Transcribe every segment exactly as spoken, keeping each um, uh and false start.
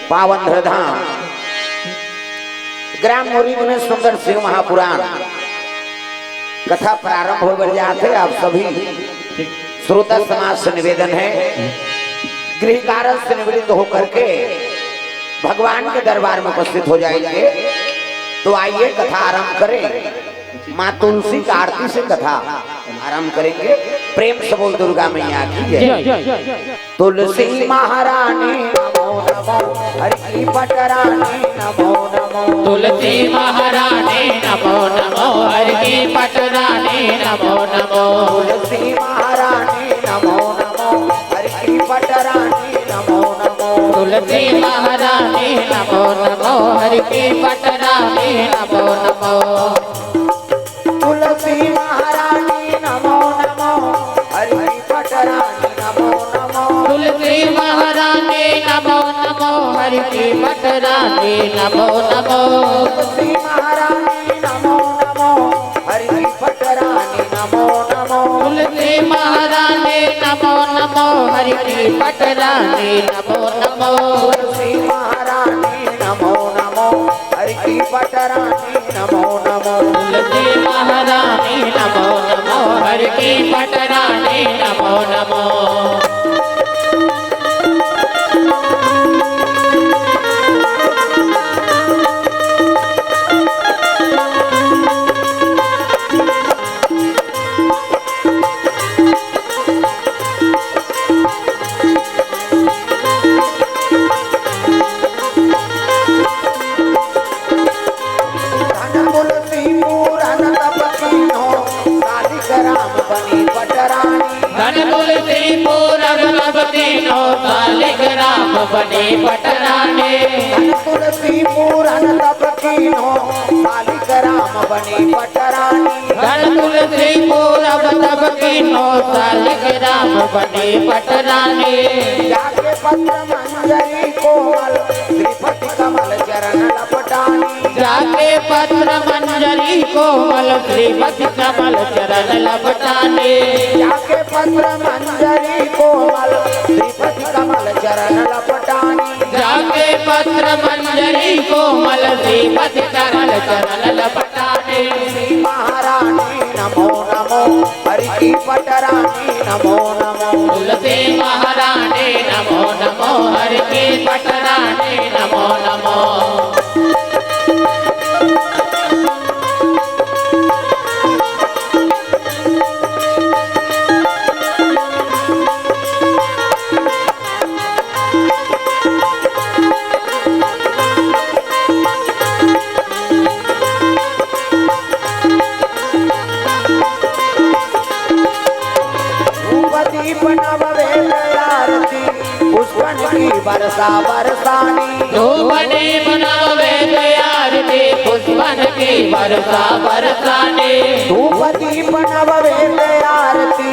पावन धरधाम ग्राम मुरीद में सुंदर सिंह महापुराण कथा प्रारंभ होय बर जात हे। आप सभी श्रोता समाज से निवेदन है, गृह कार्य से निवृत्त होकर के भगवान के दरबार में उपस्थित हो जाएंगे। तो आइए, कथा आरंभ करें। माँ तुलसी का आरती से कथा आरंभ करेंगे। प्रेम से बोल दुर्गा मैया की जय। जय, जय, जय, जय। तुलसी महारानी नमो नमो, हरि की पटरानी नमो नमो। तुलसी महारानी नमो नमो, हरि की पटरानी नमो नमो। तुलसी महारानी नमो नमो, हरि की पटरानी नमो नमो। तुलसी महारानी नमो नमो, हरि की पटरानी नमो नमो। तुलसी महारानी नमो नमो, हरि की पटरानी नमो नमो। तुलसी महारानी नमो नमो, हरि की पटरानी नमो नमो। तुलसी महारानी नमो नमो, हरि की पटरानी नमो नमो। तुलसी महारानी नमो नमो, हरि की पटरानी नमो नमो। तुलसी महारानी नमो नमो, हरि की पटरानी नमो नमो। तुलसी महारानी नमो नमो, हरि की पटरानी नमो नमो। धन तुलसी पूरन तप कीन्हो, सालिक राम बनी पटरानी। धन तुलसी पूरन तप कीन्हो, सालिक राम बनी पटरानी। धन तुलसी पूरन तप कीन्हो, सालिक राम बनी पटरानी। धन तुलसी पूरन तप कीन्हो, सालिक राम बनी पटरानी। जाके पत्र मंजरी कोमल, श्रीपति कमल चरण लपटानी। जाके पत्र मंजरी कोमल, श्रीपति कमल चरण लपटानी। जाके पत्र मंजरी कोमल, श्रीपति कमल चरण लपटानी। जाके पत्र मंजरी कोमल, श्रीपति कमल चरण लपटानी। तुलसी महारानी नमो नमो, हरि की पटरानी नमो नमो। तुलसी महारानी नमो नमो, हरि की पटरानी नमो नमो। धूप दीप नव वेद आरती, पुष्पन की वर्षा बरसानी। धूप दीप नव वेद आरती, पुष्पन की वर्षा बरसानी। धूप दीप नव वेद आरती,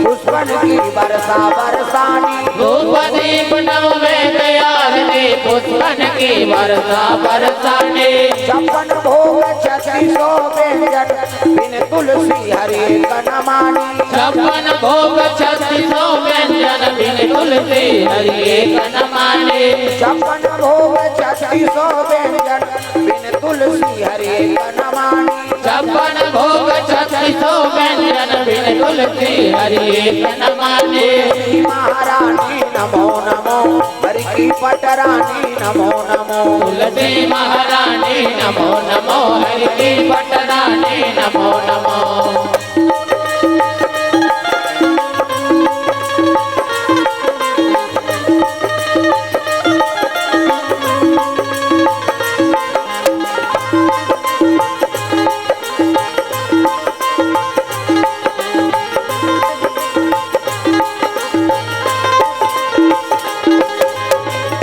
पुष्पन की वर्षा बरसानी। धूप दीप नव वेद आरती, पुष्पन की वर्षा बरसानी। छप्पन भोग छत्तीसों व्यंजन, बिन तुलसी हरि एक न मानी। छप्पन भोग छत्तीसों व्यंजन, बिन तुलसी हरि एक न मानी। छप्पन भोग छत्तीसों व्यंजन, बिन तुलसी हरि एक न मानी। छप्पन भोग छत्तीसों व्यंजन, बिन तुलसी हरि एक न मानी। तुलसी महारानी नमो नमो, हरि की पटरानी नमो नमो। तुलसी महारानी नमो नमो, हरि की पटरानी नमो नमो।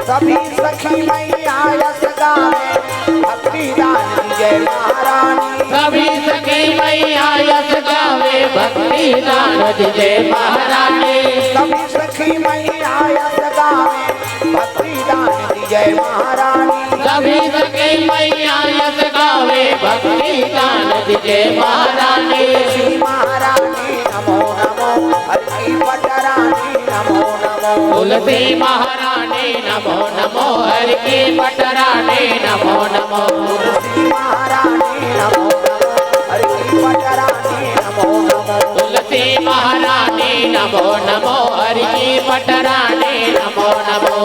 सभी सखी मैया यस गावे, भक्ति दान दीजे महारानी। सभी सखी मैया यस गावे, भक्ति दान दीजे महारानी। सभी सखी मैया यस गावे, भक्ति दान दीजे महारानी। सभी सखी मैया यस गावे, भक्ति दान दीजे महारानी। तुलसी महारानी नमो नमो, हरि की पटरानी नमो नमो। तुलसी महारानी नमो नमो, हरि की पटरानी नमो नमो। तुलसी महारानी नमो नमो, हरि की पटरानी नमो नमो। तुलसी महारानी नमो नमो, हरि की पटरानी नमो नमो।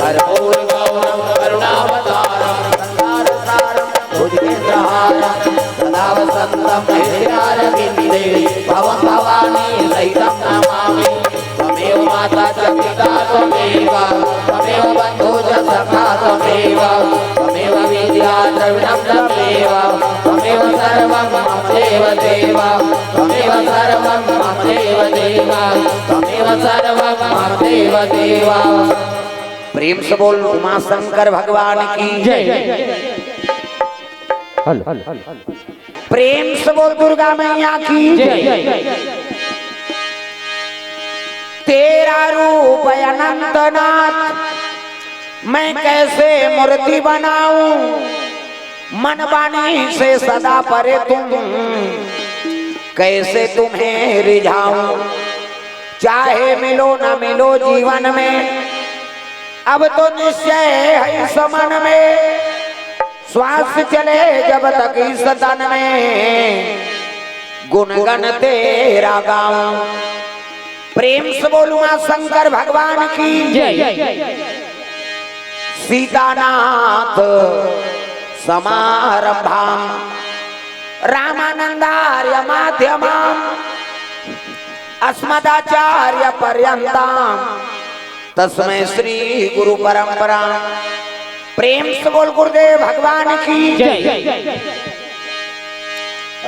कर्पूर गौरम करुणावतारम संसार सारम भुजगेंद्रहारम सदा वसंतम हृदयारविंदे भवम भवानी सहितम नमामि। त्वमेव माता च पिता त्वमेव, त्वमेव बंधु च सखा त्वमेव, त्वमेव विद्या द्रविणम त्वमेव, त्वमेव सर्वम मम देव देव, त्वमेव सर्वम मम देव देव, त्वमेव सर्वम मम देव देव। प्रेम से बोल उमा शंकर भगवान की जय। हेलो। प्रेम से बोल दुर्गा मैया की जय। तेरा रूप अनंतनाथ, मैं कैसे मूर्ति बनाऊं, मन वाणी से सदा परे तुम, कैसे तुम्हें रिझाऊं। चाहे मिलो न मिलो जीवन में, अब तो निश्चय है इस मन में, श्वास चले जब तक इस तन में, गुणगण तेरा गाऊं। प्रेम से बोल उमा शंकर भगवान की जय। सीतानाथ समारंभाम रामानंदार्य मध्यमाम अस्मदाचार्य पर्यंताम तस्मै श्री गुरु परंपरा। प्रेम से बोल गुरुदेव भगवान की जय।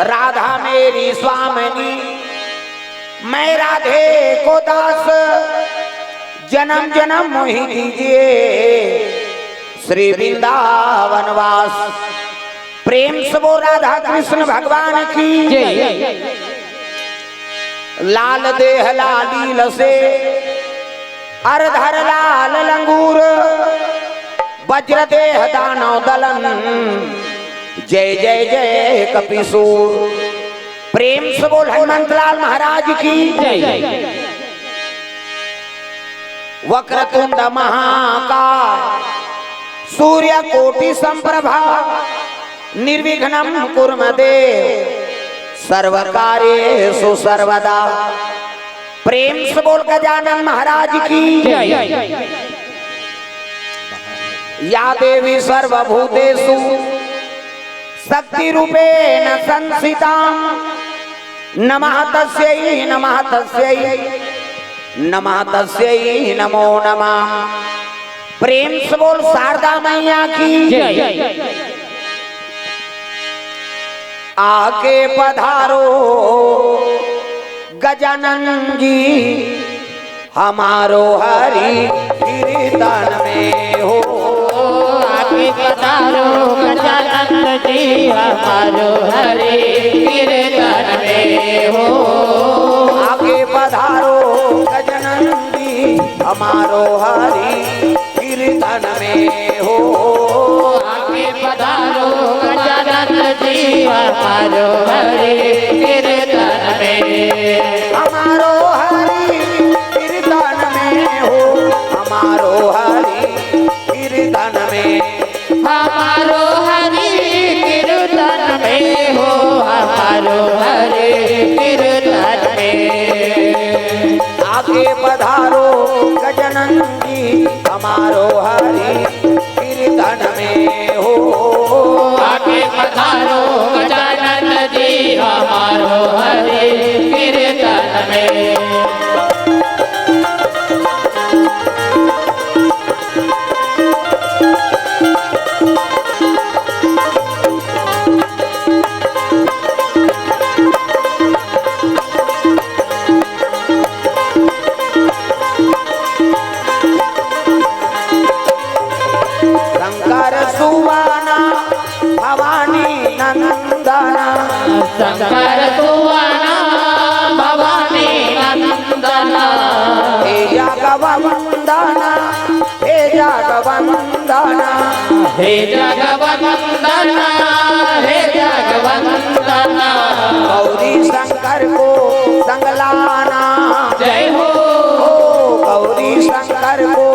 राधा मेरी स्वामिनी, मैं राधे को दास, जन्म जन्म मोहि दीजिए श्री वृंदावन वास। प्रेम से बोल राधा कृष्ण भगवान की जय। लाल देह लालील से अरधर लाल लंगूर, वज्र देह दानव दलन, जय जय जय कपिसूर। प्रेम से बोल हनुमंत लाल महाराज की जय। वक्रतुंड महाकाय सूर्य कोटि संप्रभा, निर्विघ्नं कुरु मे देव सर्व कार्येषु सर्वदा। प्रेम से बोल गजानन महाराज की जय। या देवी सर्वभूतेषु शक्ति रूपेण संस्थिता, नमः तस्यै नमः तस्यै नमः तस्यै नमो नमः। प्रेम से बोल शारदा मैया की जय। आके पधारो गजानन जी, हमारो हरि कीर्तन में हो। आके पधारो गजानन जी, हमारो हरि कीर्तन में हो। आके पधारो गजानन जी, हमारो हरि कीर्तन में हो। आके पधारो गजानन जी, हमारो हरि कीर्तन में। हमारो हरि कीर्तन में हो, हमारो हरि कीर्तन में। हमारो हरि कीर्तन में हो, हमारो हरि कीर्तन में। आके पधारो गजानन जी, हमारो हरि कीर्तन में हो। आके पधारो गजानन जी, हमारो हरि कीर्तन में। शंकर सुवाना भवानी नंदना। शंकर सुवाना भवानी नंदना। हे जगवंदना, हे जगवंदना। हे जगवंदना, हे जगवंदना। गौरी शंकर को संग लाना। जय हो। ओ गौरी शंकर को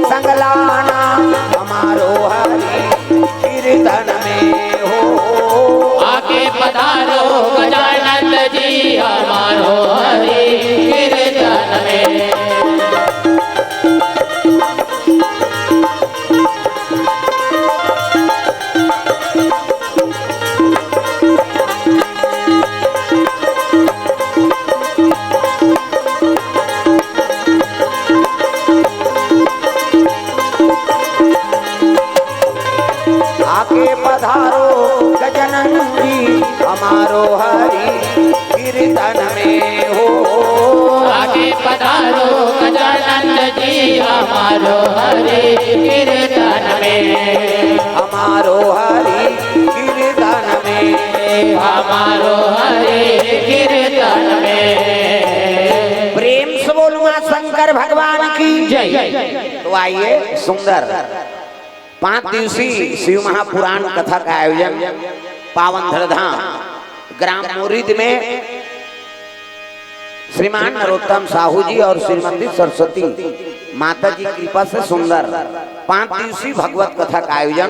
संग लाना, हमारो हरि कीर्तन में हो। आके पधारो गजानंद जी, हमारो हरि कीर्तन में। आके पधारो गजानन जी, हमारो हरि कीर्तन में हो। आके पधारो गजानन जी, हमारो हरि कीर्तन में। हमारो हरि कीर्तन में। हमारो हरि कीर्तन में। प्रेम से बोल उमा शंकर भगवान की जय। तो आइए, सुंदर पांच दिवसीय शिव महापुराण कथा का आयोजन पावन धरधाम ग्राम मुरिद में श्रीमान नरोत्तम साहू जी और श्रीमती सरस्वती माता जी कृपा से सुंदर पांच दिवसीय भगवत कथा का आयोजन।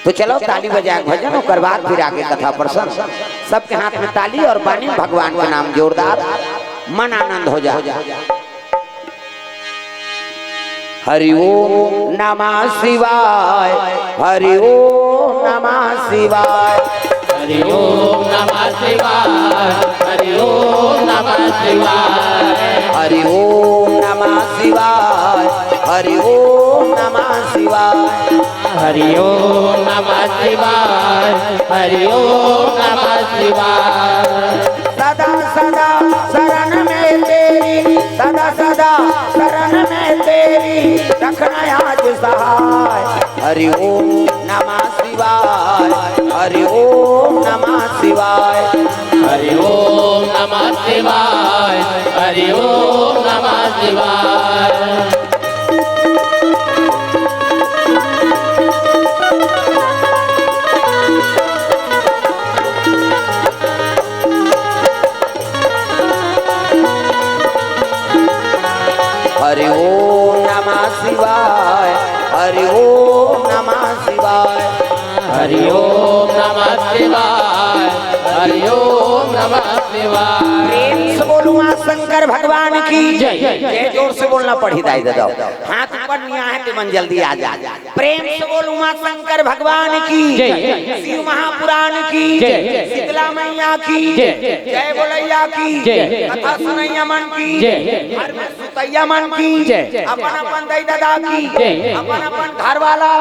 तो चलो, ताली बजाए भजन, ओकर बाद फिर आगे कथा प्रसंग। सबके हाथ में ताली और बानी में भगवान के नाम जोरदार, मन आनंद हो जाए। हरि ओम नमः शिवाय, हरि ओम नमः शिवाय। हरि ओम नमः शिवाय, हरि ओम नमः शिवाय। हरि ओम नमः शिवाय, हरि ओम नमः शिवाय। हरि ओम नमः शिवाय, हरि ओम नमः शिवाय। सदा सदा शरण में तेरी, सदा सदा शरण में तेरी, रखना आज सहाय। हरि ओम नमः शिवाय, हरि ओम नमः शिवाय। हरि ओम नमः शिवाय, हरि ओम नमः शिवाय। हरि ओम नमः शिवाय, हरि ओम नमः शिवाय। हरि ओम नमः शिवाय, हरि ओम नमः शिवाय। प्रेम से बोल उमा शंकर भगवान की जय। जय, जोर से बोलना पड़ी दाई दादा। हाथ ऊपर निया है, ते मन जल्दी आ जा। प्रेम से बोल उमा शंकर भगवान की जय। शिव महापुराण की जय। शीतला मैया की जय। जय बोलैया की जय। कथा सुनैया मन की जय। घर में सुतैया मन की जय। अपन अपन दाई दादा की जय। अपन अपन घर वाला।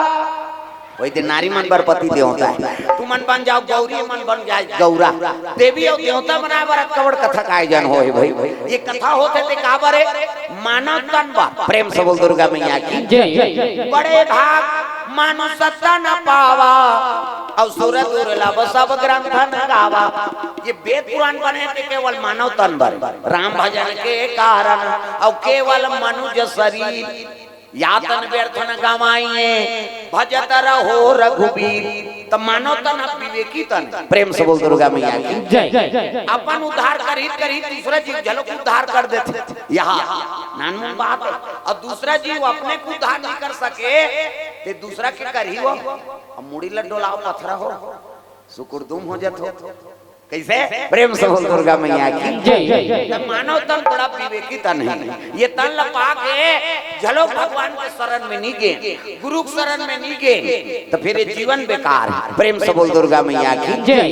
वही दिन नारी मन बर पति देवता है, तुमन बन जाओ गौरी, मन बन जाए गौरा। देवी और देवता बनाए बर अतका बड़ कथा का आयोजन होहे भाई। ये कथा होथे ते काबर हे? मानव तन बर। प्रेम से बोल दुर्गा मैया की जय। बड़े भाग मानुष तन पावा, अउ सुर दुर्लभ सब ग्रंथन गावा। ये वेद पुराण बने ते केवल मानव तन बर, राम भजन के कारण, अउ केवल मनुज शरीर। या तन व्यर्थ न गवाइए, भजत रहो रघुबीर। त मानव तन अब विवेकी तन। प्रेम से बोल दुर्गा मैया की जय। अपन उद्धार करही करही दूसरा जीव घलो के उद्धार कर देथे। यहाँ नानमुन बात हे। अउ दूसरा जीव अपने के उद्धार नहीं कर सके, ते दूसरा के करही वो। अब मुड़ी ल डोलाओ, पथरा हो, सुकुरदुम हो जथो। कैसे? प्रेम से बोल दुर्गा मैया की जय। त मानव तन बड़ा विवेकी तन हे। ये तन ल पाके घलो भगवान के शरण में नहीं गे, गुरु के शरण में नहीं गे, त फिर ये जीवन बेकार हे। प्रेम से बोल दुर्गा मैया की जय।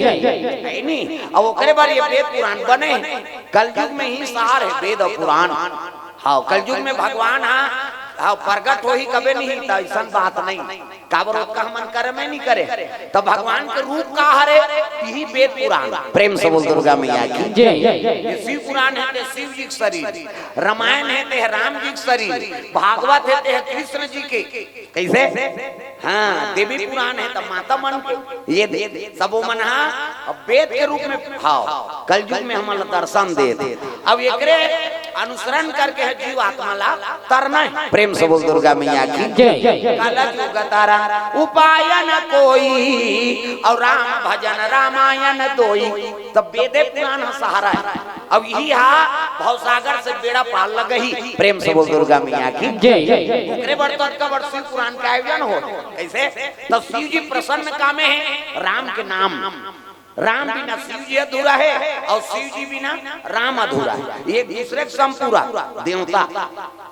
हे नी? अब ओकरे बर ये वेद पुराण बने, कलयुग में ही सार हे वेद अउ पुराण। हाँ, कलयुग में भगवान हा, हाँ, प्रगट होही कबे नहीं, त अइसन बात नहीं। काबर ओतका हमन करम नहीं करे, त भगवान के रूप का हरे, इही वेद पुराण। प्रेम से बोल दुर्गा मैया की जय। ये शिव पुराण हे ते शिव जी के शरीर, रामायण हे ते राम जी के शरीर, भागवत हे ते कृष्ण जी के। कैसे? हाँ, देवी पुराण हे त माता मन के। ये दे, सबो मन हा अब वेद के रूप में भाव, कलयुग में हमन ला दर्शन देत। अब एकरे अनुसरण करके हे जीव आत्मा ला तरना हे। प्रेम से बोल दुर्गा मैया की। जय। कलजुग तरन उपाय न कोई, अउ राम भजन रामायण दोई। तब वेदे पुराण ह सहारा हे। अब इही हा भवसागर से बेड़ा पार लगही। प्रेम से बोल दुर्गा मैया की। जय। ओकरे बर तो अतका बड़ शिव पुराण के आयोजन हो। कइसे? तब शिव जी प्रसन्न कामे हे, राम के नाम। राम बिना शिव जी अधूरा हे अउ शिव जी बिना राम अधूरा हे। एक दूसरे के संपूरक देवता।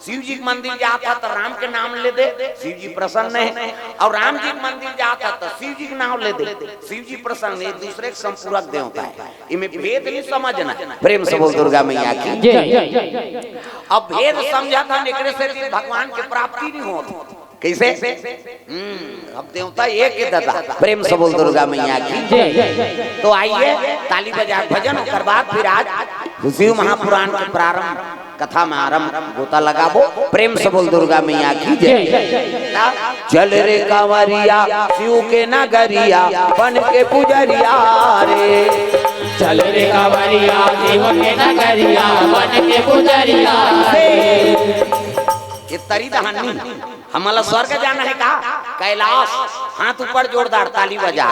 शिव जी के मंदिर जात हे त राम के नाम ले दे, शिव जी प्रसन्न हे। अउ राम जी के मंदिर जात हे त शिव जी के नाम ले दे, शिव जी प्रसन्न हे। एक दूसरे के संपूरक देवता हे। इमे भेद नहीं समझना। प्रेम से बोल दुर्गा मैया की। जय। अब भेद समझत हन, एकरे से भी भगवान के प्राप्ति नहीं होत। कइसे? हम्म, अब देवता एक हे दादा। प्रेम से बोल दुर्गा मैया की। जय। तो आइए, ताली बजा के भजन, ओकर बाद फिर आज शिव महापुराण के प्रारंभ, कथा में आरंभ गोता लगाबो। प्रेम से बोल दुर्गा मैया की जय। जय। चल रे कांवरिया शिव के नगरिया बन के पुजरिया रे। चल रे कांवरिया शिव के नगरिया बन के पुजरिया रे। ये तरी दहानी, हमला स्वर्ग जाना हे का? कैलाश, हाथ ऊपर जोरदार ताली बजा।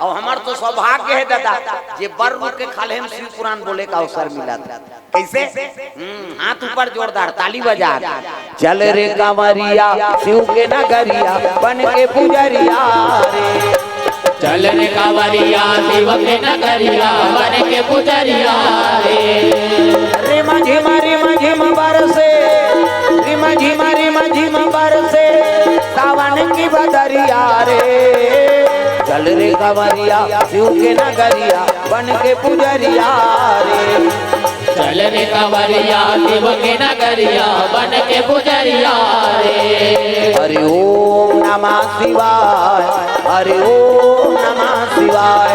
अउ हमर तो सौभाग्य हे दादा, जे बर रुख के खाल्हे म शिव पुराण बोले का अवसर मिलत। कइसे? हम्म, हाथ ऊपर जोरदार ताली बजा। चल रे कांवरिया शिव के नगरिया बन के पुजरिया रे। चल रे कांवरिया शिव के नगरिया बन के पुजरिया रे। रिम झिम रिम झिम बरसे, रिम झिम रिम झिम बरसे सावन की बदरिया रे। चल रे कांवरिया शिव के नगरिया बन के पुजरिया रे। चल रे कांवरिया शिव के नगरिया बन के पुजरिया रे। हरि ओम नमः शिवाय, हरि ओम नमः शिवाय।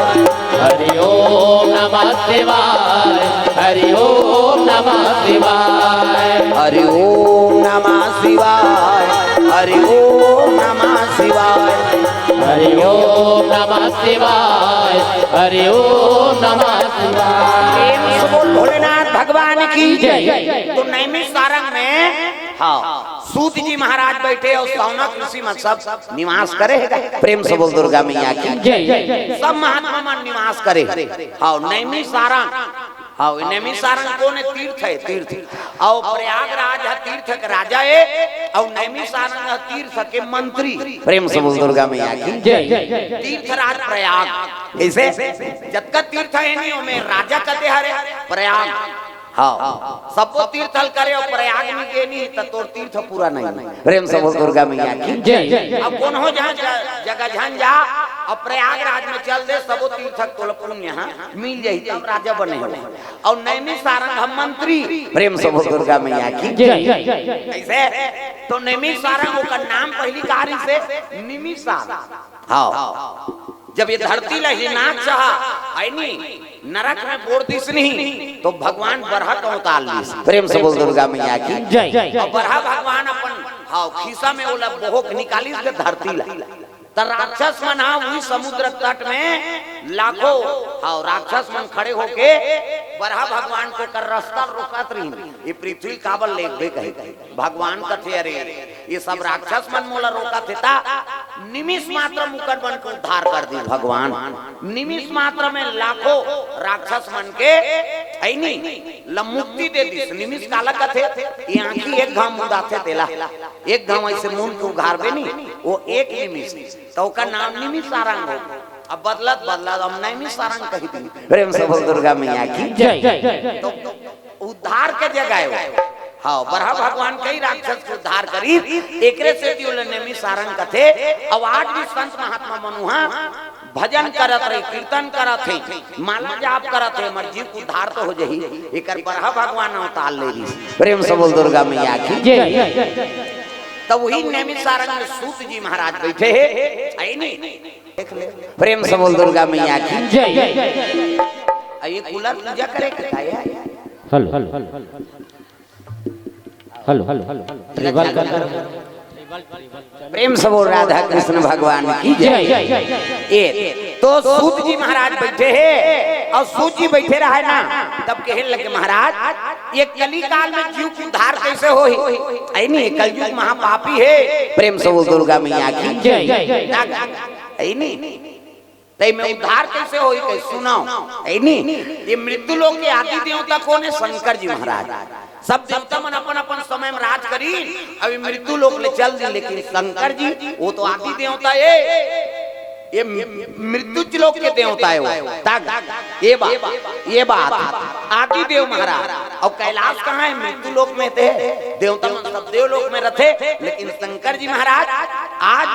हरि ओम नमः शिवाय, हरि ओम नमः शिवाय। हरि ओम नमः शिवाय, हरि ओम नमः शिवाय। हरि ओम नमः शिवाय, हरि ओम नमः शिवाय। प्रेम से बोल भोलेनाथ भगवान की जय। तो नैमिषारण्य में, हाँ, सूत जी महाराज बैठे अउ शौनक ऋषि मन सब निवास करे हे। प्रेम से बोल दुर्गा मैया की जय। सब महात्मा मन निवास करे हे। हाँ, नैमिषारण्य। हाँ, नैमिषारण्य कोन हे? तीर्थ हे, तीर्थ। अउ प्रयागराज ह तीर्थ के राजा हे, अउ नैमिषारण्य ह तीर्थ के मंत्री। प्रेम से बोल दुर्गा मैया की जय। तीर्थराज प्रयाग। कइसे? जतका तीर्थ हे नहीं, ओमे राजा कते हरे? प्रयाग। हाँ, सबो तीर्थ ल करे अउ प्रयाग नहीं गे नहीं, त तोर तीर्थ पूरा नहीं। प्रेम से बोल दुर्गा मैया की जय। अब कोनो जहाँ ज-, जगह झन जा, अब प्रयागराज में चल दे, सबो तीर्थ तोला पुण्य ह मिल जाही, तब राजा बने हो। अउ नैमिषारण्य ह मंत्री। प्रेम से बोल दुर्गा मैया की जय। कइसे? तो नैमिषारण्य ओकर नाम पहिली का रिहिसे? निमिषारण्य। हाँ, जब ये धरती ला हिरणाक्ष ह, हे नी, नरक में बोर दिस नहीं, तो भगवान बरहा के अवतार लिस। प्रेम से बोल दुर्गा मैया की जय। अउ बरहा भगवान अपन, हाँ, खीसा में ओला बोहक निकालिस के धरती ला। त राक्षस मन ह उही समुद्र तट में लाखों, हाँ, राक्षस मन खड़े होके बरहा भगवान के कर रस्ता रोकत रहिन। ये पृथ्वी काबर लेगबे कहे, कहे। भगवान कथे, "अरे, ये सब राक्षस मन मोला रोकत हे ता निमिष मात्र म उकर मन के उद्धार कर दिस भगवान।" निमिष मात्र में लाखों राक्षस मन के, हे नी, ल मुक्ति दे दिस। निमिष काला कथे? ये आँखी एक घांव मुंदाथे तेला, एक घांव अइसे मुंद के उघारबे नी, वो एक निमिष, त ओकर नाम निमिषारण्य हो। अब बदलत बदलत अब नैमिषारण्य कहि दिन। प्रेम से बोल दुर्गा मैया की जय। तो उद्धार के जगह हे वो। हाँ, बरहा भगवान कई राक्षस के उद्धार करिस, एकरे सेती ओला नैमिषारण्य कथे। अउ आज भी संत महात्मा मन उहाँ भजन करत रहे, कीर्तन करत हे, माला जाप करत हे, हमर जीव के उद्धार तो हो जाही। एकर बरहा भगवान अवतार ले रहिस। प्रेम से बोल दुर्गा मैया की जय। तब उही नैमिषारण्य में सूत जी महाराज बैठे हे, हे नी? देख ले। प्रेम से बोल दुर्गा मैया की जय। आ ये कूलर पूजा करे के का हे? Hello, hello, hello, hello. प्रेम से बोल राधा कृष्ण भगवान की जय। जय। ये तो सूत जी महाराज बइठे हे, अउ सूत जी बइठे रहय ना, तब कहे लगे, महाराज, ये कलिकाल में जीव के उद्धार कइसे होही? अइ नहीं, ये कलयुग महापापी हे। प्रेम से बोल दुर्गा मैया की जय। अइ नहीं, तइ में उद्धार कइसे होही? कहे सुनव, अइ नहीं, ये मृत्यु लोक के आदि देवता कोन हे? शंकर जी महाराज। सब देवता मन अपन अपन समय में राज करिन, अभी मृत्यु लोक ले चल दिस, लेकिन शंकर जी वो तो आदि देवता हे, ये मृत्यु लोक के देवता हे वो। तब ये बात, ये बात आदि देव महाराज। अउ कैलाश कहाँ हे? मृत्यु लोक में ते देवता मन सब देव लोक में रथे, लेकिन शंकर जी महाराज आज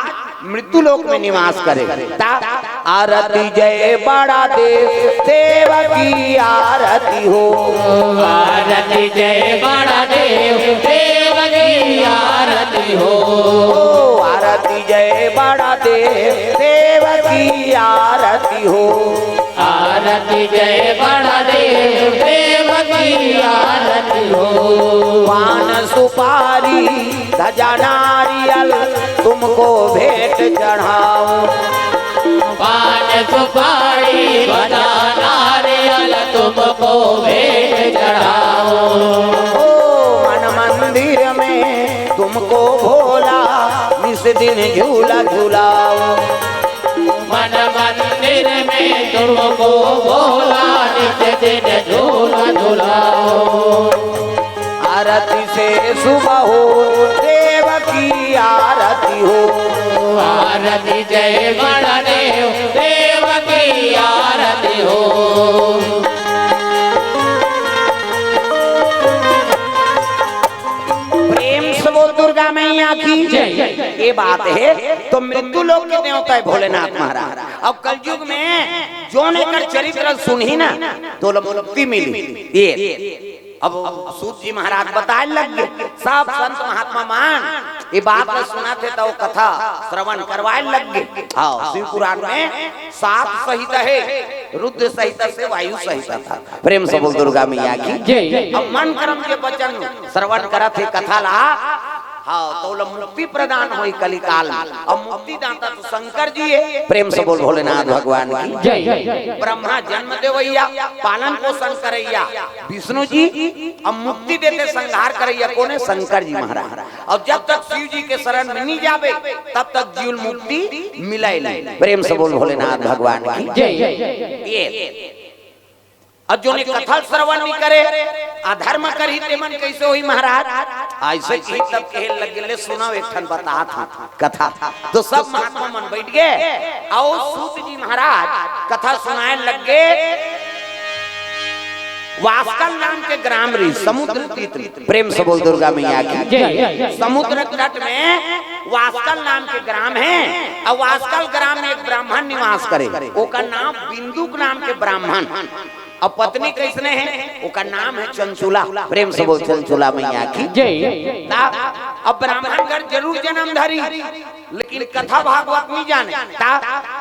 मृत्यु लोक में निवास करे। ता आरती जय बड़ा देव, देव की आरती हो। आरती जय बड़ा देव, देव की आरती हो। ओ आरती जय बड़ा देव, देव की आरती हो। आरती जय बड़ा देव, देव की आरती हो। पान सुपारी ध्वजा नारियल तुमको भेंट चढ़ाऊं। पान सुपारी ध्वजा नारियल तुमको भेंट चढ़ाऊं। ओ मन मंदिर में तुमको भोला निस दिन झूला झुलाऊं। मन मंदिर में तुमको भोला निस दिन झूला झुलाऊं। आरती से सुबह हो, देव की आरती हो। आरती जय बड़ा देव, देव की आरती हो। प्रेम से बोल दुर्गा मैया की जय। ये बात हे, तो मृत्यु लोक के देवता हे भोलेनाथ महाराज। अब कलयुग में जोन एकर चरित्र सुनही ना, तो ओला मुक्ति मिली। ये अब सूत जी महाराज बताय लग गे, सब संत महात्मा मन ये बात ला सुनथे, त वो कथा श्रवण करवाय लग गे। हाँ, शिव पुराण में सात सहित हे, रुद्र सहित से वायु सहित था। प्रेम से बोल दुर्गा मैया की जय। अब मन करम के वचन श्रवण करत हे कथा ला, हाँ, त ओला मुक्ति प्रदान होही कलिकाल में। अब मुक्तिदाता तो शंकर जी हे। प्रेम से बोल भोलेनाथ भगवान की जय। ब्रह्मा जन्म देवैया, पालन पोषण करैया विष्णु जी, अब मुक्ति देथे संहार करैया कोन हे? शंकर जी महाराज। अउ जब तक शिव जी के शरण में नहीं जाबे, तब तक जीव ल मुक्ति मिलय नहीं। प्रेम से बोल भोलेनाथ भगवान की जय। ये अउ जोन ये कथा श्रवण नहीं करे, अधर्म करही, ते मन कइसे होही महाराज? अइसे कही तब कहे लगे, ले सुनव, एक ठन बतात हँव कथा। तो सब महात्मा मन बइठ गे, अउ सूत जी महाराज कथा सुनाय लग गे। वासकल नाम के ग्राम रहिस समुद्र तीर, प्रेम से बोल दुर्गा मैया की जय। समुद्र तट में वासकल नाम के ग्राम हे, अउ वासकल ग्राम में एक ब्राह्मण निवास करे, ओकर नाम बिंदुक नाम के ब्राह्मण। अब पत्नी कइसने हे? ओकर नाम हे चंचुला। प्रेम से बोल चंचुला मैया की जय। ता अब ब्राह्मण घर जरूर जन्म धरी, लेकिन कथा भागवत नहीं जाने। ता,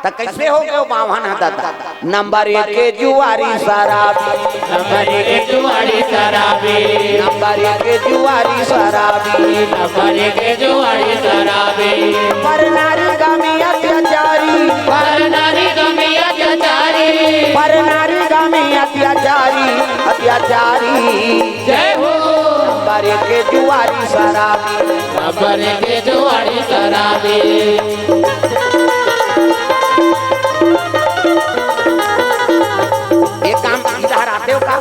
ता कइसे हो गयो बावन ह दादा? नंबर एक के जुआरी शराबी। नंबर एक के जुआरी शराबी। नंबर एक के जुआरी शराबी। नंबर एक के जुआरी शराबी। पर नारी का में अत्याचारी। पर नारी का में अत्याचारी। पर नारी का में अत्याचारी, अत्याचारी। जय हो। नंबर एक के जुआरी शराबी। नंबर एक के जुआरी शराबी। एक काम, इधर आते हो का?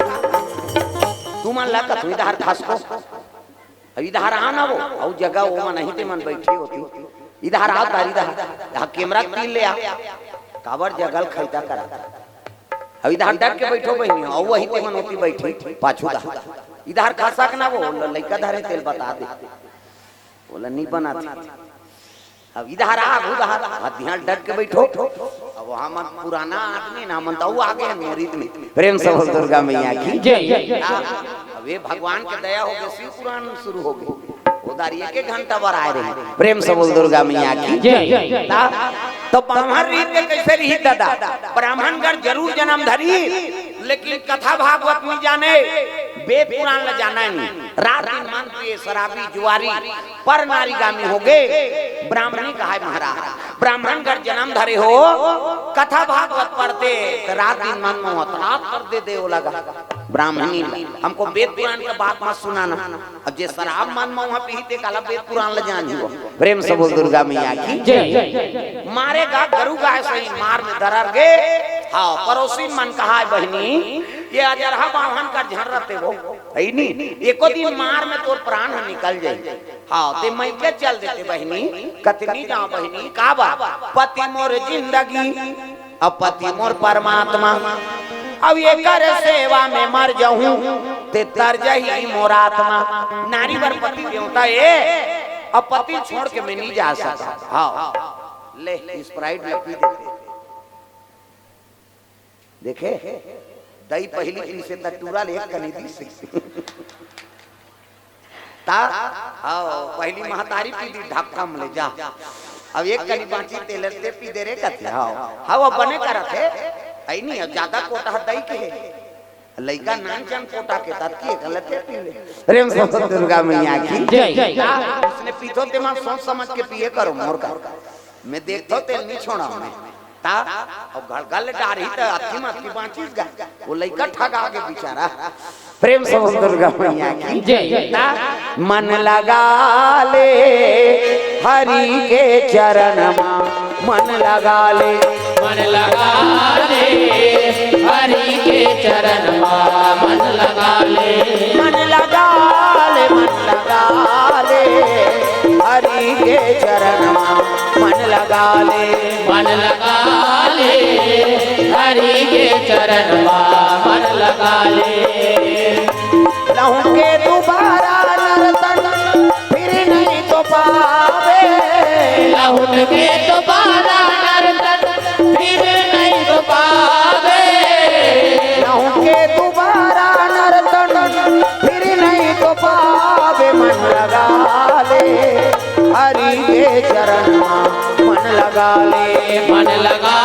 तुमन ला कथू इधर खसको। अब इधर आ ना वो, अउ जगह वो मन नहीं ते मन बइठे होती। इधर आ तारी इधर, यहाँ कैमरा तीन ले आ। काबर जगह ल खैता करा। अब इधर डट के बइठो बहिनी, अउ वही ते मन होती बइठी, पाछू दा। इधर खसक ना वो, ल-, लइका धरे तेल बता दे। ओला नहीं बनाते। अब इधर आ, उधर, अब यहाँ डट के बइठो। अब वहाँ मन पुराना आदमी ना, मन तो आगे है मरीज में। प्रेम से बोल दुर्गा मैया की जय। हाँ, अब ये भगवान के दया हो गई, शिव पुराण शुरू हो गई। उधर एक एक घंटा बर आए रहे। प्रेम से बोल दुर्गा मैया की जय। ता-, तो ब्राह्मण रीत के कइसे रही दादा? ब्राह्मण घर जरूर जन्म धरी, लेकिन कथा भागवत नहीं जाने। वेद पुराण ल जाना नहीं, रात दिन मद पिए, शराबी, जुआरी, पर नारीगामी होगे, ब्राह्मणी कहाय महाराज। ब्राह्मण घर जन्म धरे हो, कथा भागवत पढ़ते, त रात दिन मद मउहत, रात कर दे दे ओ लगा। ब्राह्मणी ल, हमको वेद पुराण के बात मत सुनाना। अब जे शराब मद मउहा पीही ते काला वेद पुराण ल जानही हो। प्रेम से बोल दुर्गा मैया की जय। मारे गा गरु गाय सही मार में दरर गे। हाँ, पड़ोसी मन कहाय बहिनी, ये अजरहा बाम्हन कर झन रते हो, हइ नी? एको दिन मार में तोर प्राण ह निकल जाही। हाँ, ते मइके चल देते बहिनी, कतनी जाओ बहिनी, का बा? पति मोर जिंदगी, अब पति मोर परमात्मा, अब एकर सेवा में मर जाहूं, ते तर जाही मोर आत्मा। नारी बर पति देवता ए, अब पति छोड़ के मैं नहीं जा सकत। हाँ, ले, Sprite ल पी देते। देखे, दई पहिली पीसे त टूरा ले एक कनी दीस। ता, हव, पहिली महतारी पी दी ढक्कम ले जा। अब एक कनी बांची तेल ते पी दे रे कथे, हव। हव, अब बने करत हे। हइ नी, अब जादा कोटा दई के हे। लइका नान चन कोटा के तात की एक लते पी ले। प्रेम से दुर्गा मैया की जय। ता, उसने पीथो ते मन सोच समझ के पिए करो मोर का। मैं देखथो तेल नहीं छोड़ा मैं। ता, अब घड़घड़ डारही त अतकी मत की बांचिस गा। वो लइका ठगा गे बेचारा। प्रेम से बोल दुर्गा मैया की जय। ता, मन लगा ले हरि के चरण मा, मन लगा ले। मन लगा ले हरि के चरण मा, मन लगा ले। मन लगा ले, मन लगा ले हरि के चरण मा, मन लगा ले। मन लगा ले हरि के चरण मा, मन लगा ले। लहुट के दोबारा नरतन फिर नहीं तो पावे। लहुट के दोबारा नरतन फिर नहीं तो पावे। लहुट के दोबारा नरतन फिर नहीं तो पावे। मन लगा ले हरि के चरण मा, मन लगा ले। मन लगा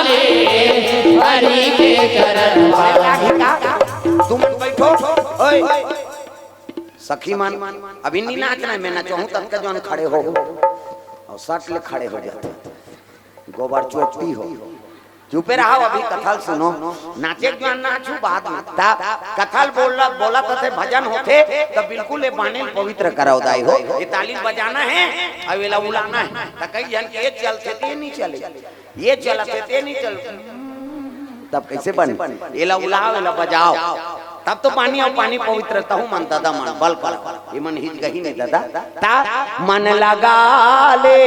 ले हरि के चरण मा। तुम बैठो। ओए, सखी मन, अभी नहीं नाचना है, मैं नचाहूं तब तक जौन खड़े हो, अउ सट ले खड़े हो जाते, गोबर चोटी हो। चुपे रहो, अभी कथा ल सुनो। नाचे के जौन नाचू बाद में। ता कथा ल बोल, बोलत होथे, भजन होथे, त बिल्कुल ये बानी ल पवित्र करव दाई हो। ये ताली बजाना है, अब एला उलाना है। त कई झन के ये चलथे, ते नहीं चले। ये चलत हे, ते नहीं चल। तब कैसे बन? एला उलाओ, एला बजाओ, तब तो पानी अउ पानी पवित्र तहु मन दादा मन बल कर। ये मन हिज गही नहीं दादा। ता मन लगा ले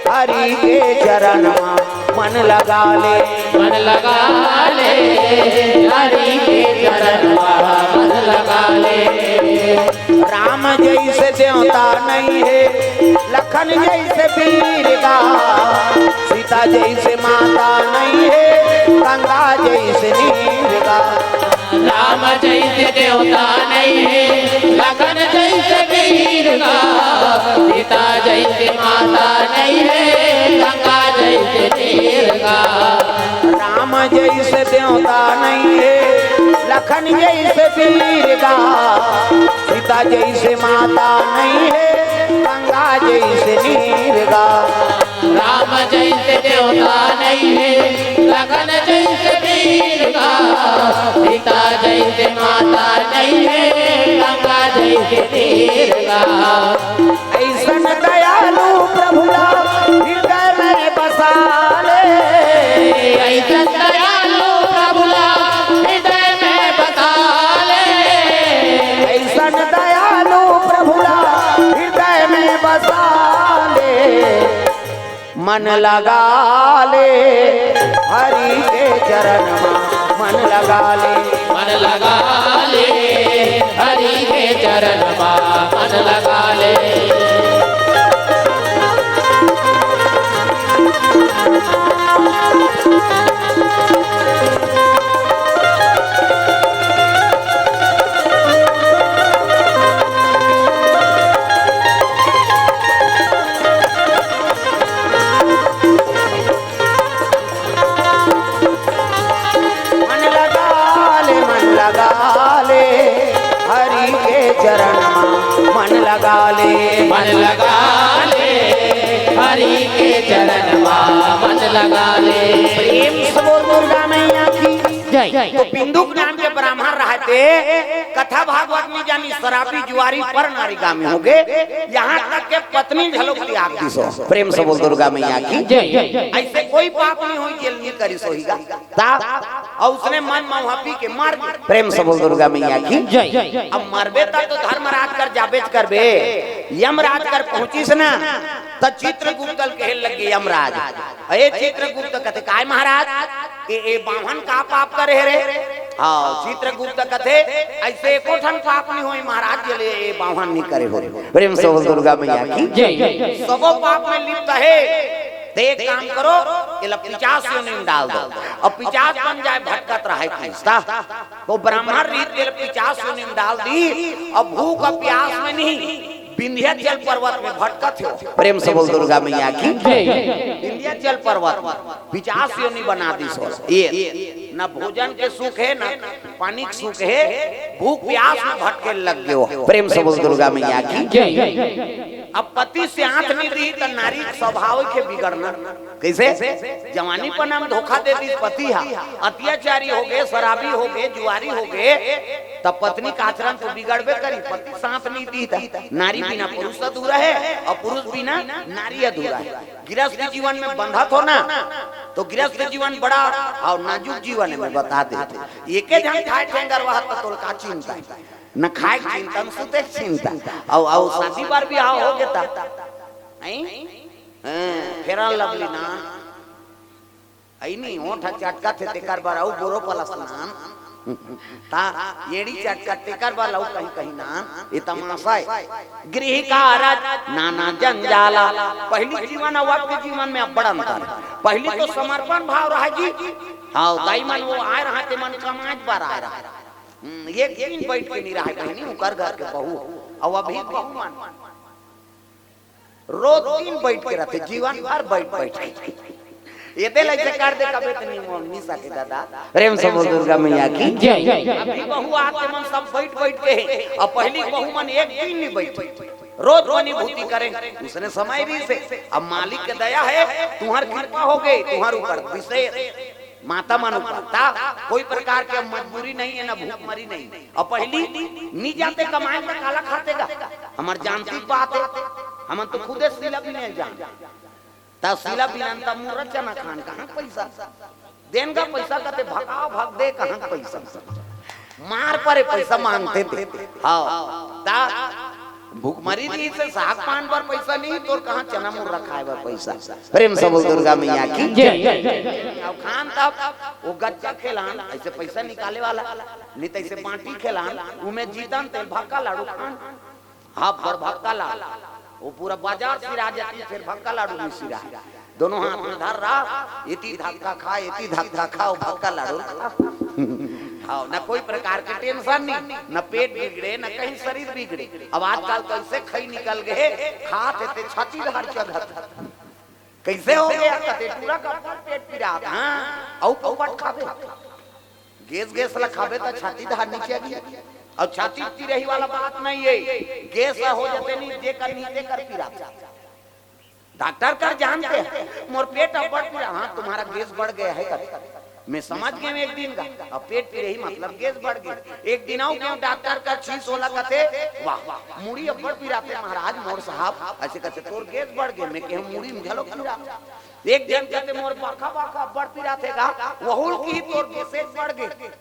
हरि के चरण मा, मन लगा ले। मन लगा ले हरि के चरण मा, मन लगा ले। राम जइसे देवता नइ हे, लखन जइसे वीर गा। सीता जइसे माता नइ हे, गंगा जइसे नीर गा। राम जइसे देवता नइ हे, लखन जइसे वीर गा। सीता जइसे माता नइ हे, गंगा जइसे नीर गा। राम जइसे देवता नइ हे, लखन जइसे वीर गा। सीता जइसे माता नइ हे, गंगा जइसे नीर गा। राम जइसे देवता नइ हे, लखन जइसे वीर गा। सीता जइसे माता नइ हे, गंगा जइसे नीर गा। अइसन दयालु प्रभु ला हृदय में बसा ले। अइसन दयालु प्रभु ला हृदय में बसा ले। अइसन दयालु प्रभु ला हृदय में बसा ले। मन लगा ले हरि के चरण मा, मन लगा ले। मन लगा ले हरि के चरण मा, मन लगा ले। मन लगा ले, मन लगा तो बिंदुक नाम के ब्राह्मण रहते, कथा भागवत नहीं जानी, शराबी जुआरी पर नारीगामी हो गए, यहाँ तक के पत्नी झलक त्याग दिस हो। प्रेम से बोल दुर्गा मैया की। जय। ऐसे कोई पाप नहीं होई जेल नहीं करी सोहीगा। ता और उसने मन मौहा पी के मर गई। प्रेम से बोल दुर्गा मैया की। जय। अब मरबे तब तो धर्मराज कर जाबेच करबे। यमराज कर पहुंचिस ना, त चित्रगुप्त ल कहे लगे यमराज, "ए चित्रगुप्त," कथे, "काय महाराज?" "ए, ए बाम्हन का पाप करे हे रे?" हाँ, चित्रगुप्त कथे, "ऐसे एको ठन पाप नहीं होई महाराज, जे ले ए बाम्हन नहीं करे हो।" प्रेम से बोल दुर्गा मैया की। जय। सबो पाप में लिप्त हे। ते एक काम करो, एला पिचास योनि में डाल दो। अब पिचास बन जाए, भटकत रहे खींचता। तो ब्राह्मण रीत के पिचास योनि में डाल दी। अब भूख और प्यास में नहीं, विंध्याचल पर्वत में भटकत हो। प्रेम से बोल दुर्गा मैया की। जय। विंध्याचल पर्वत में पिचास योनि बना दिस हो। ये न भोजन के सुख हे, न पानी के सुख हे, भूख प्यास में भटके लग गयो। प्रेम से बोल दुर्गा मैया की। जय। अब पति साथ नहीं दी त नारी के स्वभाव के बिगड़ना। कैसे? जवानी पना में धोखा दे दी पति हा, अत्याचारी हो गए, शराबी हो गए, जुआरी हो गए, तब पत्नी का आचरण तो बिगड़बे करी। पति साथ नहीं दी त नारी बिना पुरुष अधूरा है और पुरुष बिना नारी अधूरा है। गृहस्थ जीवन में बंधत हो ना, तो गृहस्थ जीवन बड़ा और नाजुक जीवन है, मैं बता देते। एके झन खाए ठेंगर वह तो तोल का चिंता है, न खाए के चिंता, न सुते के चिंता। और, और शादी बार बिहाव हो गया था, हैं? हाँ, फेरन लवली ना, ऐ नहीं, ओठ चटका थे तेकर बर अउ बोरो पलस नान। ता एड़ी चटका तेकर बर अउ कहीं कहीं नान, ये तमाशा है। गृह कारज नाना जंजाला। पहली जीवन अउ अब के जीवन में अब्बड़ अंतर है। पहली तो समर्पण भाव रहा जी। हाँ, दाई मन वो आए रहा, ते मन कमाए बर आए रहा। हम्म, एक दिन बैठ के नहीं रहा बहिनी, उकर घर के बहू। अउ अभी बहू मन रोज दिन बैठ के रहते, जीवन भर बैठ बैठ के। ये दे ले कर दे कबे तो नहीं मोन नहीं सके दादा। प्रेम से बोल दुर्गा मैया की। जय। अभी बहू आके मन सब बैठ बैठ के है, और पहली बहू मन एक दिन नहीं बैठ, रोज बनी भूती करें। उसने समय भी से, अब मालिक के दया है, तुम्हार कृपा हो गई, तुम्हार ऊपर विशेष माता मन ऊपर ता कोई प्रकार के मजबूरी नहीं है, ना भूख मरी नहीं। और पहली नी जाते कमाए त काला खाते गा। हमर जानती बात है, हमन तो खुदे सिला भी नहीं जान। ता सिला बिनन ता मुर्रा चना खान कहाँ पैसा? देन का पैसा कते भगा भग दे कहाँ पैसा? मार परे पैसा मांगते थे। हाँ, ता भूखमरी रहिस हे, साग पान बर पैसा नहीं, तोर कहाँ चना मुर्रा खाए बर पैसा? प्रेम से बोल दुर्गा मैया की। जय। अब खान तब वो गच्चा खेलान, ऐसे पैसा निकाले वाला, नहीं तो ऐसे बांटी खेलान, उमे जीतन तेल भक्का लाडू खान। हाँ, पर भक्का लाडू, वो पूरा बाजार सिरा जाती, फिर भक्का लाडू नहीं सिरा। दोनों हाथ में धर रहा, इति धक्का खा, इति धक्का खा, वो भक्का लाडू खा। हाँ, न कोई प्रकार के टेंशन नहीं, न पेट बिगड़े, न कहीं शरीर बिगड़े। अब आजकल कैसे खई निकल गए, खात हे ते छाती धार चढ़त। कैसे हो गया? कते टूरा का पेट पिरात, हाँ, अउ पोपट खाबे। गैस, गैस ला खाबे त छाती धार नीचे आ गई। और छाती पिरही वाला बात नहीं है, गैस हो जाते नहीं, जेकर नहीं तेकर पिरात। डॉक्टर कर जानते हैं, मोर पेट अब बढ़ गया, हाँ, तुम्हारा गैस बढ़ गया है कर। मैं समझ गया एक दिन का, अब पेट पिरही मतलब गैस बढ़ गया। एक दिन आऊ क्यों डॉक्टर कर छीस होला कथे, वाह, वाह, मुड़ी अब बढ़ पिराते महाराज, मोर साहब, ऐसे कथे, तोर गैस बढ़ गया। मैं कहूँ, मुड़ी में घलो पिरा। एक दिन कहते, मोर बाखा, बाखा अब बढ़ पिराते गा, वहुल की तोर गैस बढ़ गए।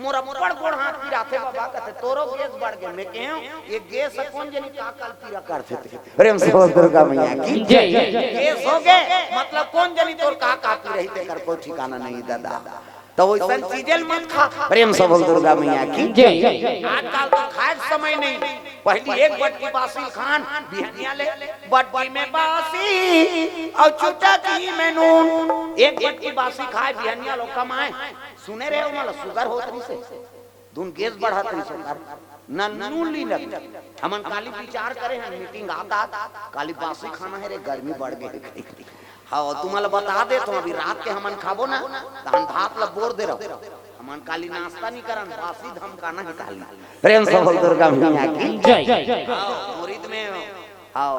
मोर अब्बड़ गोड़ हाथ पिराथे बाबा, कथे तोरो गैस बढ़ गे। मैं कहें, ये गैस ह कोन जनी का काल पीरा करथे ते। प्रेम से बोल दुर्गा मैया की। जय। गैस हो गे, मतलब कोन जनी तोर का का पीरही, तेकर कोई ठिकाना नहीं दादा। तो वैसन चीजें मत खा। प्रेम से बोल दुर्गा मैया की। जय। आजकल तो खाए के समय नहीं। पहली एक बटकी बासी खान, बिहनिया ले बटकी में बासी और चुटकी में नून। एक बटकी बासी खाए, बिहनिया लो कमाए। सुने रहे हो, मला सुगर होत रहिसे, दुन गैस बढ़त रहिसे, ओकर न नून ली न। हमन काली विचार करे हन, मीटिंग आता, आता, काली बासी खाना है रे, गर्मी बढ़ गई। हाँ, तुम्हाला बता दे तो अभी रात के हमन खाबो ना, त हम भात ला बोर दे रहो। हमन काली नाश्ता नहीं करन, बासी धमकाना है काली। प्रेम से बोल दुर्गा मैया की। जय। हाँ, मुरीद में, हाँ,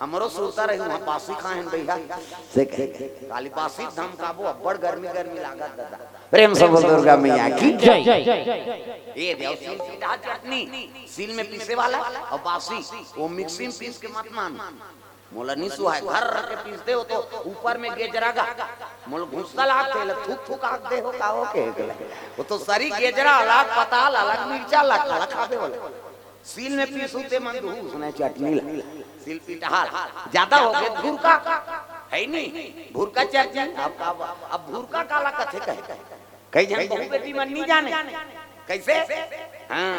हमरो सुरता रही, वहाँ बासी खाए हैं भैया। से कहे, "काली बासी धमकाबो, अब्बड़ गर्मी गर्मी लागत दादा।" प्रेम से बोल दुर्गा मैया की जय। ये देव सील पिटहा चटनी, सील में पीसे वाला और बासी, वो मिक्सी में पीस के मत मान। मोला नहीं सुहाय, घर रख के पीस दे, वो तो ऊपर में गेजरा गा। मोला गुस्सा लागथे, ले थूक थूक आग दे हो का हो के, वो तो सरी गेजरा अलग, पताल अलग, मिर्चा अलग, अलग खाबे बोले। सील में पीसू ते मन दुहू, उसने चटनी ला। सील पिटहा ज्यादा हो गए, भुरका है नहीं, भुरका चटनी। अब, अब, अब भुरका काला कथे कहे, कई झन बहू बेटी मन नहीं जाने। कैसे? हाँ,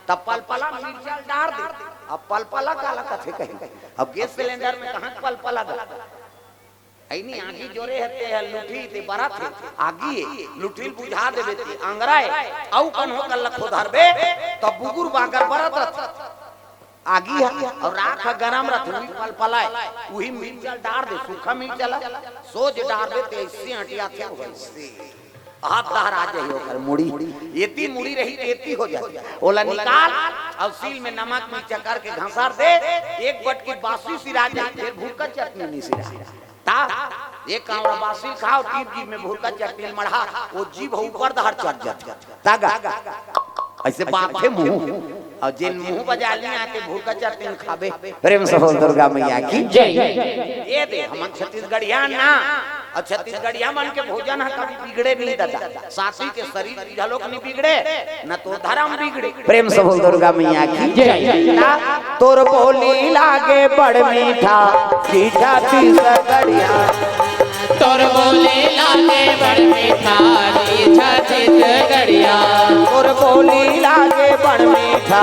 तब पलपला मिर्चा डार दे। अब पलपला काला कथे कहे, अब गैस सिलेंडर में कहाँ पलपला गा? अइनी आगी जोरे हे, ते ह लुठी ते बरत हे, आगी हे, लुठी ल बुझा देबे ते अंगरा हे, अउ कन्हो कल्ला खोदरबे, त बुगुर बागर बरत रथे। आगी ह अउ राख ह गरम रथे, उही पलपलाय, उही मिर्चा ल डार दे, सूखा मिर्चा ल सोझ डार दे, ते अइसे अंटियाथे, वइसे हाथ दहरा जाही ओकर मुड़ी, एती मुड़ी रही, एती हो जाथे। ओला निकाल अउ सील में नमक मिर्चा करके घसर दे, एक बटकी बासी सिरा जाही, फेर भुरका चटनी नहीं सिरा। ता, एक कांवड़ा बासी ल खाव, तीन जीभ में भुरका चटनी ल मढ़ा, वो जीभ ऊपर डहर चढ़ जाथे। तागा, अइसे बाथे मुंह, अउ जेन मुंह बजा लिया ते भुरका चटनी ल खाबे। प्रेम से बोल दुर्गा मैया की जय। ये दे, हमन छत्तीसगढ़िया ना, अउ छत्तीसगढ़िया मन के भोजन ह कभी बिगड़े नहीं दादा। सासी के शरीर घलोक नहीं बिगड़े, न तो धर्म बिगड़े। प्रेम से बोल दुर्गा मैया की जय। ता, तोर बोली लागे बड़ मीठा, जीजा छत्तीसगढ़िया। तोर बोली लागे बड़ मीठा, जीजा छत्तीसगढ़िया। तोर बोली लागे बड़ मीठा,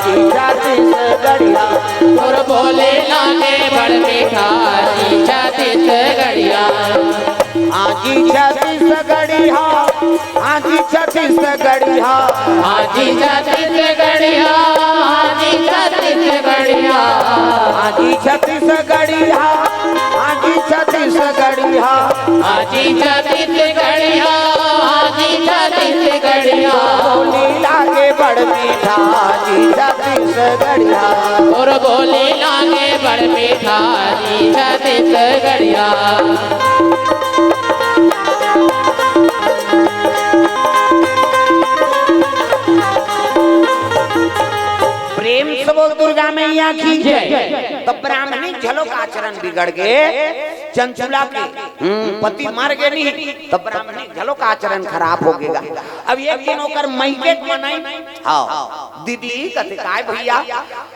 जीजा छत्तीसगढ़िया। तोर बोली लागे बड़ मीठा, जीजा छत्तीसगढ़िया। हाँ जीजा छत्तीसगढ़िया, हाँ जीजा छत्तीसगढ़िया। हाँ जीजा छत्तीसगढ़िया, हाँ जीजा छत्तीसगढ़िया। हाँ जीजा छत्तीसगढ़िया, हाँ जीजा छत्तीसगढ़िया। हाँ जीजा छत्तीसगढ़िया, हाँ जीजा छत्तीसगढ़िया। बोली लागे बड़ मीठा, जीजा छत्तीसगढ़िया। तोर बोली लागे बड़ मीठा, जीजा छत्तीसगढ़िया। प्रेम से बोल दुर्गा मैया की जय। तो ब्राह्मणी घलोक आचरण बिगड़ गे, चंचुला के, हम्म, पति मर गे नहीं, तो ब्राह्मणी घलोक आचरण खराब हो गे गा। अब एक दिन ओकर मइके के मनई, हाँ, दीदी कथे, "काय भैया,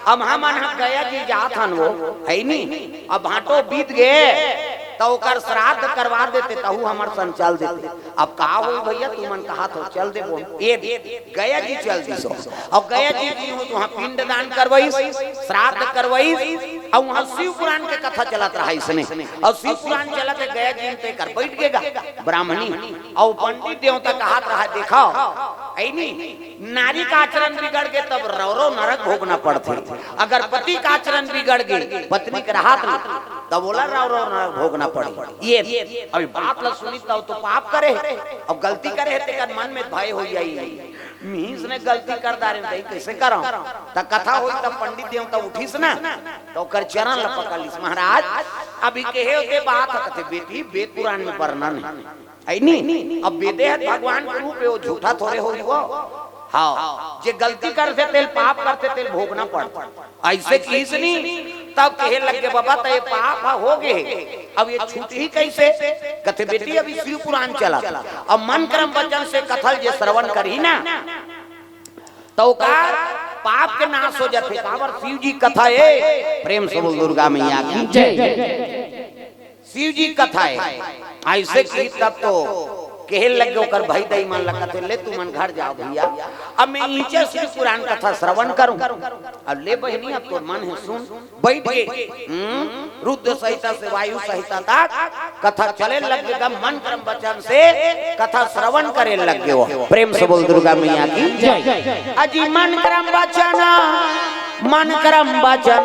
अब हमन ह गया जी जात हन वो, है नी, अब भांटो बीत गे, त ओकर श्राद्ध करवा देते, तहू हमर संग चल देते।" अब का होई भैया, तुमन कहत हो, चल देबो। ए दे, गया जी चल दिस। अउ गया जी जी हो, तुहां पिंडदान करवइस, श्राद्ध करवइस, अउ उहां शिव पुराण के कथा चलत रहा इसने। अउ शिव पुराण चलत हे, गया जी ते कर बइठ गे गा ब्राह्मणी। अउ पंडित देवता कहत रहा, देखव, अइनी नारी का आचरण बिगड़ गे, तब रौरव नरक भोगना पड़थे। अगर पति का आचरण बिगड़ गे, पत्नी के रहत ले, तब ओला रौरव नरक भोगना पड़े। ये अभी बात ला सुनिस, तब तो पाप करे हे, अब गलती करे हे, तेकर मन में भय हो जाई। मीस ने गलती कर डारे, तई कैसे करव? त कथा होई, तब पंडित देवता उठिस ना, त ओकर चरण ला पकड़ लिस, "महाराज, अभी कहे होते बात ह।" कथे, "बेटी, वेद पुराण में वर्णन हे।" अइनी, अब वेदे ह भगवान के रूप हे, वो झूठा थोरे होही वो। हाँ, जे गलती करथे, तेल पाप करथे, तेल भोगना पड़थे। अइसे किहिस नी, तब कहे लग गे, "बाबा, त ये पाप ह हो गे हे, अब ये छूटही कैसे?" कथे, "बेटी, अभी शिव पुराण चलत हे, अब मन क्रम वचन से कथा ल जे श्रवण करही ना, त ओकर पाप के नाश हो जाथे।" काबर? शिव जी कथा हे। प्रेम से बोल दुर्गा मैया की जय। शिव जी कथा हे। अइसे किहिस तब तो कहे लग गे ओकर भाई दाई मन ला, कथे, "ले तुमन घर जाव भैया, अब मैं इहिंचे शिव पुराण कथा श्रवण करहूं।" अब ले बहिनी, अब तोर मन हे सुन, बइठ गे। हम्म, रुद्र संहिता से वायु संहिता तक कथा चले लग गे, मन क्रम वचन से कथा श्रवण करे लग गे। प्रेम से बोल दुर्गा मैया की जय। अजी मन क्रम वचन, मन क्रम वचन,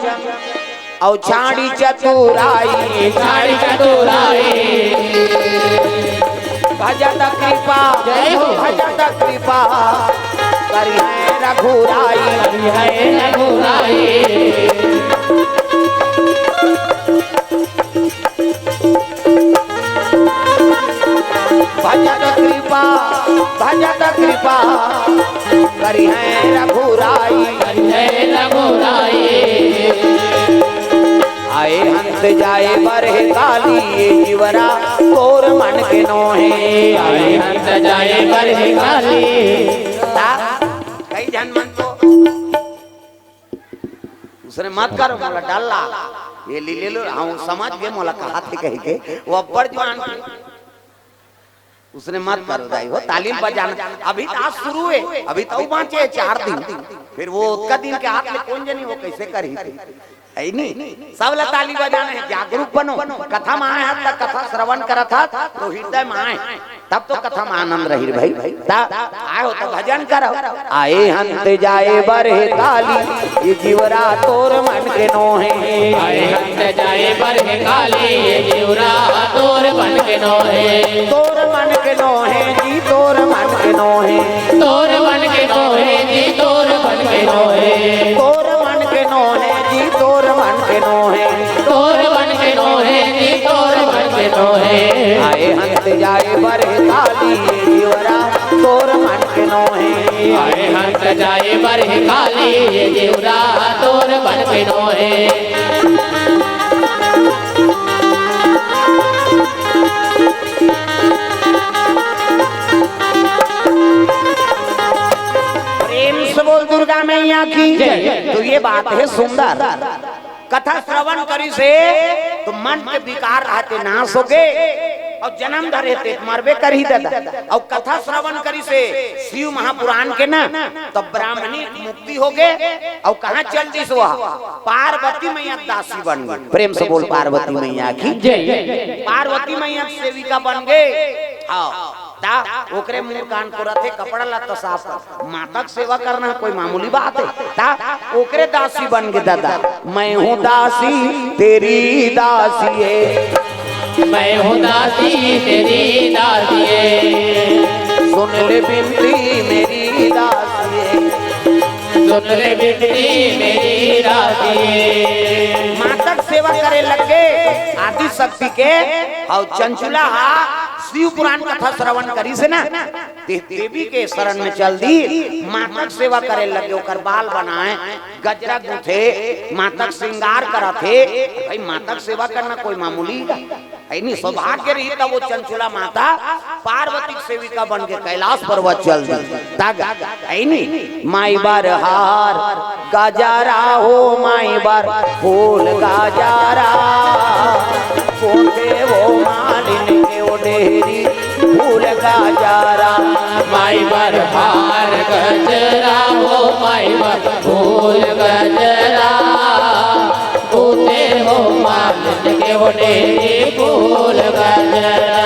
अउ छाड़ी चतुराई, छाड़ी चतुराई। भजत कृपा, जय हो। भजत कृपा, करिहैं रघुराई। करिहैं रघुराई। भजत कृपा, भजत कृपा, करिहैं रघुराई। करिहैं रघुराई। आए हंस जाए बरह काली, ये जीवरा तोर मन के नोहे। आए हंस जाए बरह काली। ता, कई झन मन तो उसने मत करो, मोला डर लाग। ये लीले लो, हम समझ गए, मोला कहा थे कह के, वो अब्बड़ जुआन थे। उसने मत करो दाई हो, ताली बजाना। अभी तो आज शुरू है, अभी तो बाँचे है चार दिन, फिर वो ओतका दिन के हाथ ले कोन जनी वो कैसे करही थे? है नी? सब ला ताली बजाना है, जागरूक बनो। कथा में आए हत, कथा श्रवण करत हत, तो हृदय में आए, तब तो कथा में आनंद रही रे भाई। ता आए हो तो भजन करो। आए हंस जाए बरह काली, ये जीवरा तोर मन के नोहे। आए हंस जाए बरह काली, ये जीवरा तोर मन के नोहे। तोर मन के नोहे जी, तोर मन के नोहे। तोर मन के नोहे जी, तोर मन के नोहे। तोर मन के नोहे जी, तोर मन के नोहे। तोर मन के नोहे जी, तोर मन के नोहे। आए हंस जाए बरह काली, ये जीवरा तोर मन के नोहे। आए हंस जाए बरह काली, ये जीवरा तोर मन के नोहे। प्रेम से बोल दुर्गा मैया की जय। तो ये बात है सुंदर। कथा श्रवण करिस हे तो मन के विकार रहते नाश होगे, अउ जन्म धरे ते मरबे करही दादा। अउ कथा श्रवण करिस हे शिव महापुराण के ना, तो ब्राह्मणी मुक्ति होगे, अउ कहाँ चल दिस वह? पार्वती मैया के दासी बन गे। प्रेम से बोल पार्वती मैया की जय। पार्वती मैया के सेविका बन गे। हाँ। ता ओकरे मुंह कान को रथे, कपड़ा लत्ता साफ कर। माता के सेवा करना कोई मामूली बात है। ता ओकरे दासी बन गे दादा। मैं हूँ दासी तेरी दासी है। मैं हूँ दासी तेरी दासी है। सुन ले बिनती मेरी दासी है। सुन ले बिनती मेरी दासी है। माता के सेवा करे लग गे आदि शक्ति के। अउ चंचुला हा शिव पुराण कथा श्रवण करिस हे ना, दे-, देवी के शरण में चल दी, माता के सेवा करे लगे, ओकर बाल बनाए, गजरा गूंथे, माता के श्रृंगार करत हे। भाई, माता के सेवा करना कोई मामूली है नी? सौभाग्य रही तब वो चंचुला माता पार्वती के सेविका बन के कैलाश पर्वत चल दी। तग है नी? माई बर हार गजरा हो, माई बर फूल गजरा, पोते हो मालिन के ओ डेहरी फूल गजरा। माई बर हार गजरा हो, माई बर फूल गजरा, पोते हो मालिन के ओ डेहरी फूल गजरा।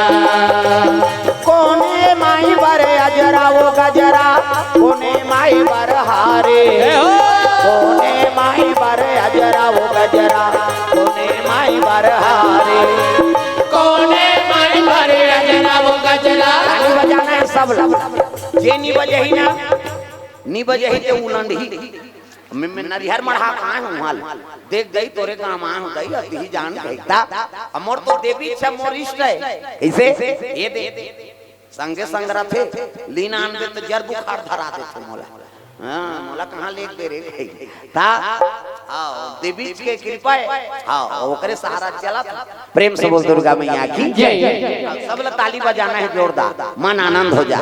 कोने माई बर अजरा वो गजरा, कोने माई बर हारे। जय हो। कोने माई बर अजरा वो गजरा, कोने माई बर हारे। कोने माई बर अजरा वो गजरा। ताली बजाना है सब लोग। जे नी बजही ना, नी बजही ते उलंडही। मैं, मैं नरिहर मढ़ा कहाँ हूँ हाल? देख गई तोरे काम आ हूँ गई, अब यही जान गई। ता, अब मोर तो देवी छे, मोर इष्ट है। कैसे? ये दे। संगे संग रथे, लीना आनबे तो जर बुखार धरा देथे मोला। हाँ, मोला कहाँ लेके दे रे गई? ता, हाँ, देवी के कृपा है। हाँ, ओकरे सहारा चला था। प्रेम से बोल दुर्गा मैया की जय। सब लोग ताली बजाना है जोरदार, मन आनंद हो जा।